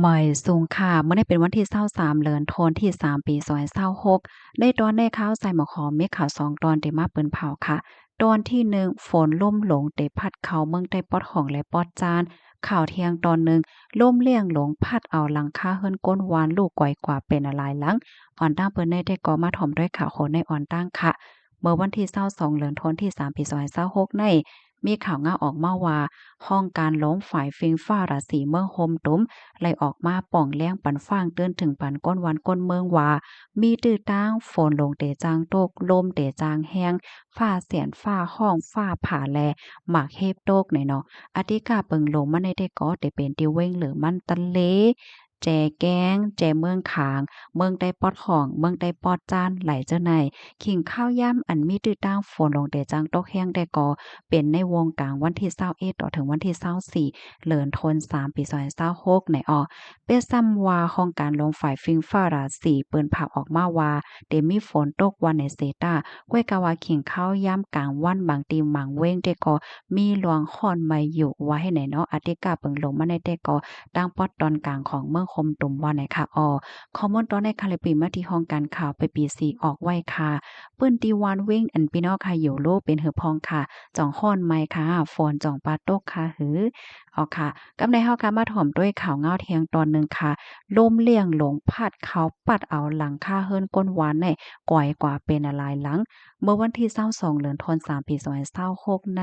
ໝາຍສູງຄ່ະ ມື້ນີ້ເປັນວັນທີຊາວສາມ ເດືອນທັນວາທີສາມ ປີສອງພັນຊາວຫົກ ໃນຕອນນີ້ຂ່າວໃສ່ໝາກຫອມ ມີຂ່າວສອງຕອນທີ່ມາປຶ້ນເຜົາຄ່ະ. ຕອນທີໜຶ່ງ ຝົນລົມຫຼົງເຕະພັດເຂົ້າເມືອງໃຕ້ປອດຫ້ອງ ແລະ ປອດຈານ. ຂ່າວທ່ຽງຕອນໜຶ່ງ ລົມແຮງຫຼົງພັດເອົາຫຼັງຄາເຮືອນຄົນວານ ລູກກອຍກວ່າເປັນຫຼາຍຫຼັງ. ອອນຕັ້ງເປີດໃນແຕ່ກໍມາຖອມດ້ວຍຂ່າວໂຄໃນອອນຕັ້ງຄ່ະ. ເມື່ອວັນທີຊາວສອງ ເດືອນທັນວາທີສາມ ປີສອງພັນຊາວຫົກໃນ ມີຂ່າວງາວອອກມາວ່າ ຫ້ອງການຫຼວງຝ່າຍຟິງຟ້າລາສີເມືອງໂຮມຕຸມ ໄດ້ອອກມາປ່ອງແລງປັນຟ້າງເຕືອນເຖິງປັນຄົນວານຄົນເມືອງວ່າ ມີຕື້ຕາງຝົນຫຼົງເຕະຈາງຕົກ, ລົມເຕະຈາງແຮງ, ຟ້າແສນ, ຟ້າຮ້ອງ, ຟ້າຜ່າ ແລະ ໝາກເຫັບຕົກໃນເນາະ. ອາທິກາເບິ່ງລົງມາໃນແຕ່ກໍ ແຕ່ເປັນທີ່ເວັງເຫຼືອມັນຕະເລ ແຈແກ້ງ, ແຈເມືອງຂາງ, ເມືອງໃຕ້ປອດຫ້ອງ, ເມືອງໃຕ້ປອດຈານ ຫຼາຍເຈົ້າໃນ. ຂິງຄາວຍາມອັນມີຕື້ຕາງຝົນຫຼົງເຕະຈາງຕົກແຮງແຕ່ກໍ ເປັນໃນວົງກາງວັນທີຊາວເອັດ ຕໍ່ເຖິງວັນທີຊາວສີ່ ເດືອນທັນວາ ປີສອງພັນຊາວຫົກໃນອອກ. ເປັນຊ້ຳວ່າຫ້ອງການຫຼວງຝ່າຍຟິງຟ້າລາສີ ເປີດພາບອອກມາວ່າ ເຕມີຝົນຕົກວ່າໃນເຊຕາ. ກ້ວຍກາວ່າຂິງຄາວຍາມກາງວັນ ບາງທີ່ບາງເວັງແຕ່ກໍ ມີລວງຮ້ອນໄໝ້ຢູ່ວ່າໃຫ້ໃນເນາະ. ອາທິກາເບິ່ງລົງມາໃນແຕ່ກໍ ທາງປອດຕອນກາງຂອງເມືອງໂຮມຕຸມວ່າໃນຄ່ະ. ອອ ຂໍ້ມູນຕອນໃນຄ່ະ ແລະ ປີມາທີ່ຫ້ອງການຂ່າວ ເອ ບີ ຊີ ອອກໄວ້ຄ່ະ. ເປັນທີ່ວານເວັງອັນພີ່ນ້ອງຄ່ະຢູ່ຮູ້ເປັນຫືອພອງຄ່ະ? ຈ່ອງຮ້ອນໄໝ້ຄ່ະ? ຝົນຈ່ອງປາຕົກຄ່ະຫື? ເອົາຄ່ະ ກັບໃນເຮົາຄ່ະມາຖອມດ້ວຍຂ່າວງາວທ່ຽງຕອນໜຶ່ງຄ່ະ. ລົມແຮງຫຼົງພັດເຂົ້າ ປັດເອົາຫຼັງຄາເຮືອນຄົນວານໃນກອຍກວ່າເປັນຫຼາຍຫຼັງ. ເມື່ອວັນທີຊາວສອງ ເດືອນທັນວາ ປີສອງພັນຊາວຫົກໃນ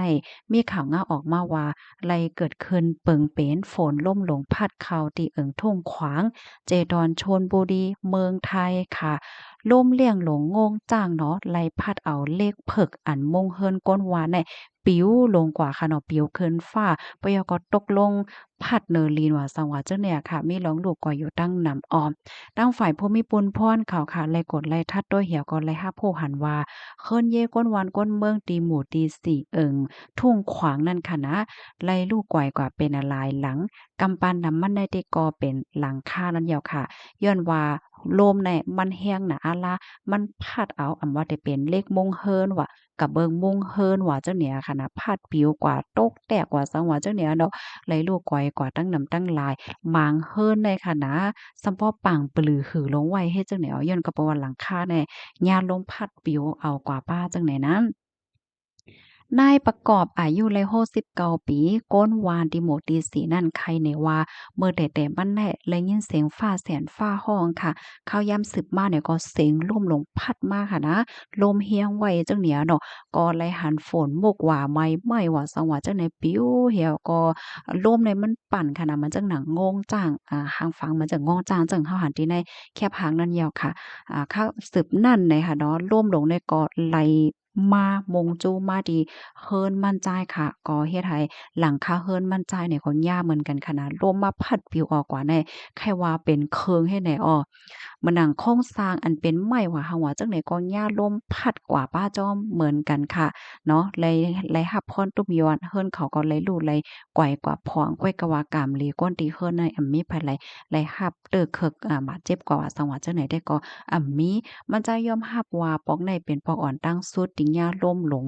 ມີຂ່າວງາວອອກມາວ່າ ໄດ້ເກີດຂຶ້ນເປິງເປັນຝົນລົມຫຼົງພັດເຂົ້າທີ່ເອີງທົ່ງຂວາງ ເຈດອນ ຊົນບູລີ ເມືອງໄທຄ່ະ. ລົມແຮງຫຼົງໂງ່ງຈ້າງເນາະ ໄດ້ພັດເອົາເຫຼັກເຜິກອັນມຸງເຮືອນຄົນວານໃນປິວລົງກວ່າຄ່ະເນາະ ປິວຂຶ້ນຟ້າ ປະໂຍກກໍຕົກລົງ ພັດເນີລີນວ່າ ສັງຫວະເຈົ້າເໜືອຄ່ະ ມີລອງລູກກໍຢູ່ຕັ້ງນຳອອມ. ທາງຝ່າຍຜູ້ມີປຸນພອນເຂົາຄ່ະ ໄດ້ກົດໄດ້ທັດໂຕແຮວກໍໄດ້ຮັບຮູ້ຫັນວ່າ ເຮືອນເຢຄົນວານຄົນເມືອງທີ່ໝູ່ທີສີ່ ເອີງທົ່ງຂວາງນັ້ນຄ່ະນະ ໄດ້ລູກກອຍກວ່າເປັນຫຼາຍຫຼັງ. ກຳປານນຳມັນໃນທີ່ກໍເປັນຫຼັງຄານັ້ນແລ້ວຄ່ະ ຍ້ອນວ່າລົມໃນມັນແຮງໜາອາລາ ມັນພັດເອົາ ອຳວ່າແຕ່ເປັນເຫຼັກມຸງເຮືອນວ່າ ກະເບື້ອງມຸງເຮືອນວ່າເຈົ້າເໜືອຄ່ະນະ ພັດປິວກວ່າ ຕົກແຕກກວ່າ ສັງຫວະເຈົ້າເໜືອເນາະ ໄດ້ລູກກອຍກວ່າຕັ້ງນຳຕັ້ງຫຼາຍ. ບາງເຮືອນໃນຄ່ະນະ ສຳເພາະປາງປະລືຫືລົງໄວ້ ເຮັດຈັ່ງໃດເອົາ ຍ້ອນກໍເພາະວ່າຫຼັງຄາໃນຍາລົມພັດປິວເອົາກວ່າປ້າຈັ່ງໃດນັ້ນ. ນາຍປະກອບ ອາຍຸໄດ້ຫົກສິບເກົ້າປີ ຄົນວານທີ່ໝູ່ທີສີ່ນັ້ນ ໄຄແນ່ວ່າ ເມື່ອແຕ່ໆມັນແລະ ໄດ້ຍິນສຽງຟ້າແສນຟ້າຮ້ອງຄ່ະ. ຄາວຍາມສືບມານີ້ກໍສຽງລົມຫຼົງພັດມາຄ່ະນະ ລົມແຮງໄວຈັ່ງເໜີອະເນາະ ກໍໄດ້ຫັນຝົນໝົກວ່າໄໝ້ ໄໝ້ວ່າສັງວ່າຈັ່ງໃດປິວ ແລ້ວກໍລົມໃນມັນປັ່ນຄ່ະນະ ມັນຈັ່ງໜັງໂງ່ງຈ້າງ ອາ ຫາງຟັງມັນຈັ່ງໂງ່ງຈ້າງ ຈັ່ງເຮົາຫັນທີ່ໃນແຄບຫາງນັ້ນແລ້ວຄ່ະ. ອາ ຄາວສືບນັ້ນນະຄ່ະເນາະ ລົມຫຼົງນີ້ກໍໄຫຼ ມາມຸງຈູມາທີ່ເຮືອນບ້ານຈ້າຍຄ່ະ ກໍເຮັດໃຫ້ຫຼັງຄາເຮືອນບ້ານຈ້າຍນີ້ກໍຫຍ້າເໝືອນກັນຄ່ະນະ ລົມມາພັດປິວອອກກວ່າແນ່ ໃຄ່ວ່າເປັນເຄິ່ງເຮັດແນ່ອໍ ເໝືອນໜັງໂຄງສ້າງອັນເປັນໄມ້ວ່າ ຫາວ່າຈັ່ງໃດກໍຫຍ້າລົມພັດກວ່າປ້າຈ້ອມເໝືອນກັນຄ່ະເນາະ ໄດ້ ໄດ້ຮັບຄວາມທຸກຍາກ ເຮືອນເຂົາກໍໄດ້ຫຼຸໄດ້ກວາຍກວ່າພອງ ກ້ວຍກະວ່າກຳລີ ຄົນທີ່ເຮືອນໃນອຳມີໃຜໄດ້ ໄດ້ຮັບ ເຕີເຄິກ ອາ ບາດເຈັບກວ່າວ່າສັງວ່າຈັ່ງໃດແຕ່ກໍອຳມີ ມັນຈະຍອມຮັບວ່າປອກໃນເປັນປອກອ່ອນຕັ້ງສຸດ ຕິຍາລົ້ມລົງ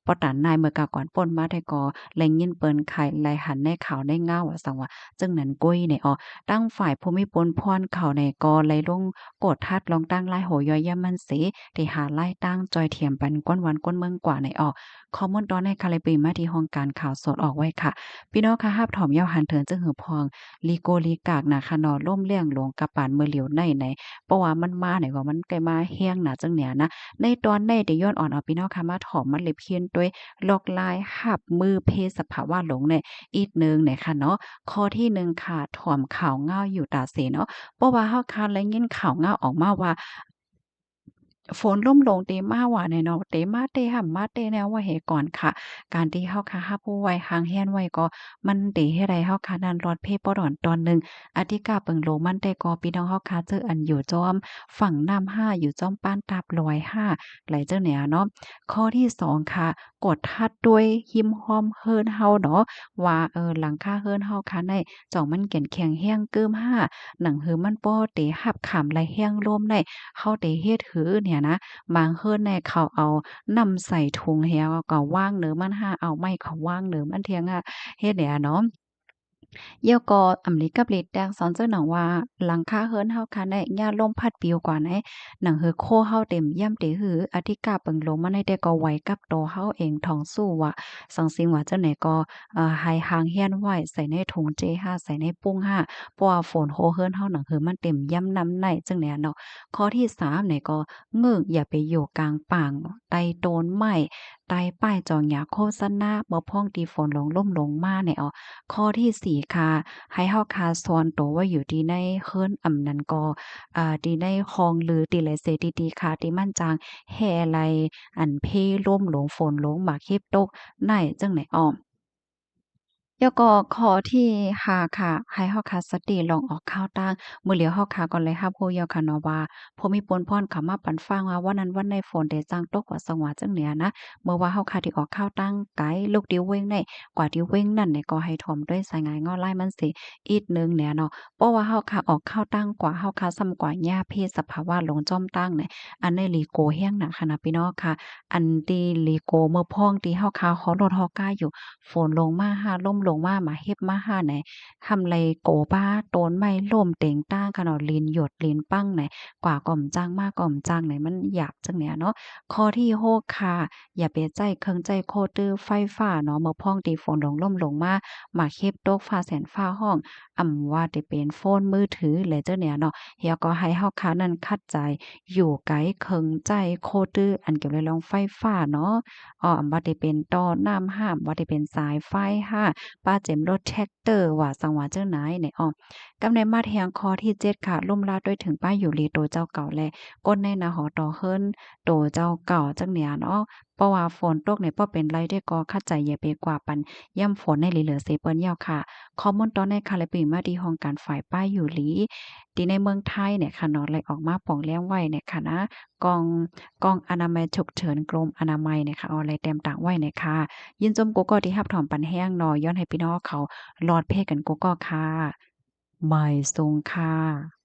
ປະຕານນາຍເມື່ອກາກ່ອນປົ້ນມາແຕ່ກໍໄດ້ຍິນເປີ້ນຂາຍ ໄດ້ຫັນໃນຂ່າວໃນງາວວ່າສັງວ່າຈັ່ງນັ້ນກຸ້ຍໃນອອກ ຕັ້ງຝ່າຍຜູ້ມີປຸນພອນເຂົາໃນກໍໄດ້ລົງກວດທັດລອງຕັ້ງລາຍໂຫຍ້ອຍຢາມມັນເສ ທີ່ຫາລາຍຕັ້ງຈ່ອຍຖຽມປັນກ້ນວັນກ້ນເມືອງກວ່າໃນອອກ ຂໍ້ມູນຕອນໃນຄາເລປີມາທີ່ຫ້ອງການຂ່າວສົດອອກໄວ້ຄ່ະ ພີ່ນ້ອງຄ່ະ ຮັບຖອມເຍົາະຫັນເຖິງຈຶງຫືອພອງ ລີໂກລີກາກນະຄະເນາະ ລົມແຮງຫຼວງກະປານມື້ຫຼຽວໃນໃນ ເພາະວ່າມັນມາໃນວ່າມັນໃກ້ມາແຮງນະຈັ່ງເນີ້ຍນະ ໃນຕອນໃນໄດ້ຍ້ອນອອນເອົາພີ່ນ້ອງຄ່ະມາຖອມມາເລັບຮຽນດ້ວຍ ລອກລາຍຮັບມືເພສະພາວະລົງໃນອີກໜຶ່ງໃນຄ່ະເນາະ ຂໍ້ທີໜຶ່ງຄ່ະ ຖອມຂ່າວງາວຢູ່ຕາເສເນາະ ເພາະວ່າເຮົາຄ່ະໄດ້ຍິນຂ່າວງາວອອກມາວ່າ ຝົນລົມລົງເຕມາວ່າແນ່ເນາະ ເຕມາເຕຫ້ຳມາເຕແນວວ່າເຫກ່ອນຄ່ະ ການທີ່ເຮົາຄ່ະຮັບຮູ້ໄວ້ ຮັງແຮນໄວ້ກໍ ມັນເຕເຮັດໃຫ້ເຮົາຄ່ະນັ້ນລອດເພປອດອນຕອນໜຶ່ງ ອາທິກາເບິ່ງໂລມັນແຕ່ກໍ ພີ່ນ້ອງເຮົາຄ່ະເຈີອັນຢູ່ຈອມຝັ່ງນ້ຳຫ້າ ຢູ່ຈອມປ້ານຕາບລອຍຫ້າ ຫຼາຍເຈົ້າແນວເນາະ ຂໍ້ທີສອງຄ່ະ ກວດທັດດ້ວຍຮິມຫ້ອມເຮືອນເຮົາເນາະ ວ່າ ເອີ ຫຼັງຄາເຮືອນເຮົາຄ່ະໃນ ຈ່ອງມັນແກ່ນແຂງແຮງກຶມຫ້າ ໜັງຫືມັນບໍ່ເຕຮັບຄຳໄລແຮງລົມໃນ ເຮົາເຕເຮັດຫືເນຍນະ ບາງເຮືອນໃນເຂົາເອົານ້ຳໃສ່ຖົງແຮງ ເອົາກະວາງເໜີມັນຫ້າ ເອົາໄມ້ເຂົາວາງເໜີມັນທຽງ ເຮັດເນຍເນາະ ແລ້ວກໍອຳລິກັບລີແຕງສອນເຈົ້າໜັງວ່າ ຫຼັງຄາເຮືອນເຮົາຄາໃນ ຍາລົມພັດປິວກວ່າໃນ ໜັງເຮືອໂຄເຮົາເຕັມຢ້ຳເຕຫື ອາທິກາເປິງລົມມາໃນແຕ່ກໍໄຫວກັບໂຕເຮົາເອງ ທ້ອງສູ້ວ່າ ສັງສິງວ່າຈັ່ງໃດກໍ ເອີ ໃຫ້ຫາງຮຽນໄວ້ ໃສ່ໃນຖົງເຈຫາ ໃສ່ໃນປຸງຫາ ເພາະວ່າຝົນໂຮເຮືອນເຮົາ ໜັງເຮືອມັນເຕັມຢ້ຳນ້ຳໃນ ຈັ່ງໃດເນາະ. ຂໍ້ທີສາມນີ້ກໍ ງຶກ ຢ່າໄປຢູ່ກາງປາງ ໃຕ້ຕົ້ນໄມ້ ໃຕ້ປ້າຍຈອງຫຍ້າໂຄສະນາ ເມື່ອພ້ອມທີ່ຝົນຫຼົງລົ້ມລົງມາແນ່ອໍ. ຂໍ້ທີສີ່ຄ່ະ ໃຫ້ເຮົາຄ່ະຊ່ອນໂຕໄວ້ຢູ່ທີ່ໃນເຮືອນ ອຳນັ້ນກໍ ເອີ ທີ່ໃນຫ້ອງ ຫຼື ທີ່ໃດເສຍດີໆຄ່ະ ທີ່ມັນຈັ່ງແຮ່ໄລ່ອັນເພລົມ ລົມຝົນ ລົມໝາກເຫັບຕົກໄດ້ ຈັ່ງໃດອໍ. ແລ້ວກໍຂໍ້ທີຫ້າຄ່ະ ໃຫ້ເຮົາຄ່ະສະຕິລອງອອກຂ່າວຕ່າງ. ມື້ລຽວເຮົາຄ່ະກໍໄດ້ຮັບຮູ້ແລ້ວຄ່ະເນາະວ່າ ຜູ້ມີບຸນພອນເຂົ້າມາປັນຟັງວ່າ ວັນນັ້ນວັນໃດຝົນເດຈັ່ງຕົກ ວ່າສັງວ່າຈັ່ງເນີ້ຍນະ. ເມື່ອວ່າເຮົາຄ່ະທີ່ອອກຂ່າວຕ່າງໄກ ລຸກທີ່ເວັງໃດ ກວ່າທີ່ເວັງນັ້ນນີ້ ກໍໃຫ້ຖ້ວມດ້ວຍສາຍງາຍງໍລາຍມັນຊິອີກໜຶ່ງເນີ້ຍເນາະ. ເພາະວ່າເຮົາຄ່ະອອກຂ່າວຕ່າງກວ່າ ເຮົາຄ່ະຊ້ຳກວ່າຫຍ້າເພສະພາວະລົງຈອມຕ່າງນີ້ ອັນນີ້ຫຼີໂກແຮງນະຄ່ະນະພີ່ນ້ອງຄ່ະ. ອັນທີ່ຫຼີໂກເມື່ອພ້ອມທີ່ເຮົາຄ່ະຮໍລົດຮໍກາຢູ່ ຝົນລົງມາຫາ ລົມລົງມາ ໝາກເຫັບມາຫາໃນ ຫ້າມໄລ່ໂກປາ ຕົ້ນໄມ້ລົ້ມເຕັງຕ່າງຄ່ະເນາະ ດິນຫຍົດດິນປັງໃນ ກວ່າກໍບໍ່ຈ້າງ ມາກໍບໍ່ຈ້າງໃນ ມັນຢາກຈັ່ງເນີ້ຍເນາະ. ຂໍ້ທີຫົກຄ່ະ ຢ່າໄປໃຊ້ເຄື່ອງໃຊ້ໂຄຕື້ໄຟຟ້າເນາະ ເມື່ອພ້ອມທີ່ຝົນລົງ ລົມລົງມາ ໝາກເຫັບຕົກ ຟ້າແສນຟ້າຮ້ອງ ອຳວ່າແຕ່ເປັນໂຟນມືຖື ແລະ ຈັ່ງເນີ້ຍເນາະ. ແລ້ວກໍໃຫ້ເຮົາຄ່ະນັ້ນຂັດໃຈຢູ່ໄກເຄື່ອງໃຊ້ໂຄຕື້ ອັນກ່ຽວເລື່ອງໄຟຟ້າເນາະ ອໍ ອຳວ່າແຕ່ເປັນຕໍ່ນ້ຳຫາ ອຳວ່າແຕ່ເປັນສາຍໄຟຫາ ປາເຈັມລົດແທັກເຕີ ວ່າສັງວ່າຈັ່ງໃດໃນ ອໍ. ກັບໃນມາແທງຂໍ້ທີເຈັດຄ່ະ ລົມລາດ້ວຍເຖິງປ້າຢູ່ຫຼີໂຕເຈົ້າເກົ່າ ແລະ ກົນໃນໜ້າຫໍຕໍ່ເຮືອນໂຕເຈົ້າເກົ່າ ຈັ່ງເນີ້ຍເນາະ. ເພາະວ່າຝົນຕົກໃນ ບໍ່ເປັນໄລເດ ກໍຂັດໃຈຢ່າໄປກວາດປັນຢ້ຳຝົນໃນ ຫຼີເຫຼືອເສເປີ້ນຍາວຄ່ະ. ຂໍ້ມູນຕອນໃນຄ່ະ ແລະ ປີມາທີ່ຫ້ອງການຝ່າຍປ້າຢູ່ຫຼີ ທີ່ໃນເມືອງໄທເນຍຄ່ະເນາະ ໄດ້ອອກມາປ່ອງແລ້ງໄວ້ເນຍຄ່ະນະ ກອງ ກອງອະນາໄມສຸກເສີນ ກົມອະນາໄມເນຍຄ່ະ ເອົາໄດ້ແຕ້ມຕາງໄວ້ເນຍຄ່ະ. ຍິນຊົມກູ່ກໍທີ່ຮັບຖອມປັນແຮງເນາະ ຍ້ອນໃຫ້ພີ່ນ້ອງເຂົາລອດເພກັນກູ່ກໍຄ່ະ. ໝາຍສົງຄ່ະ.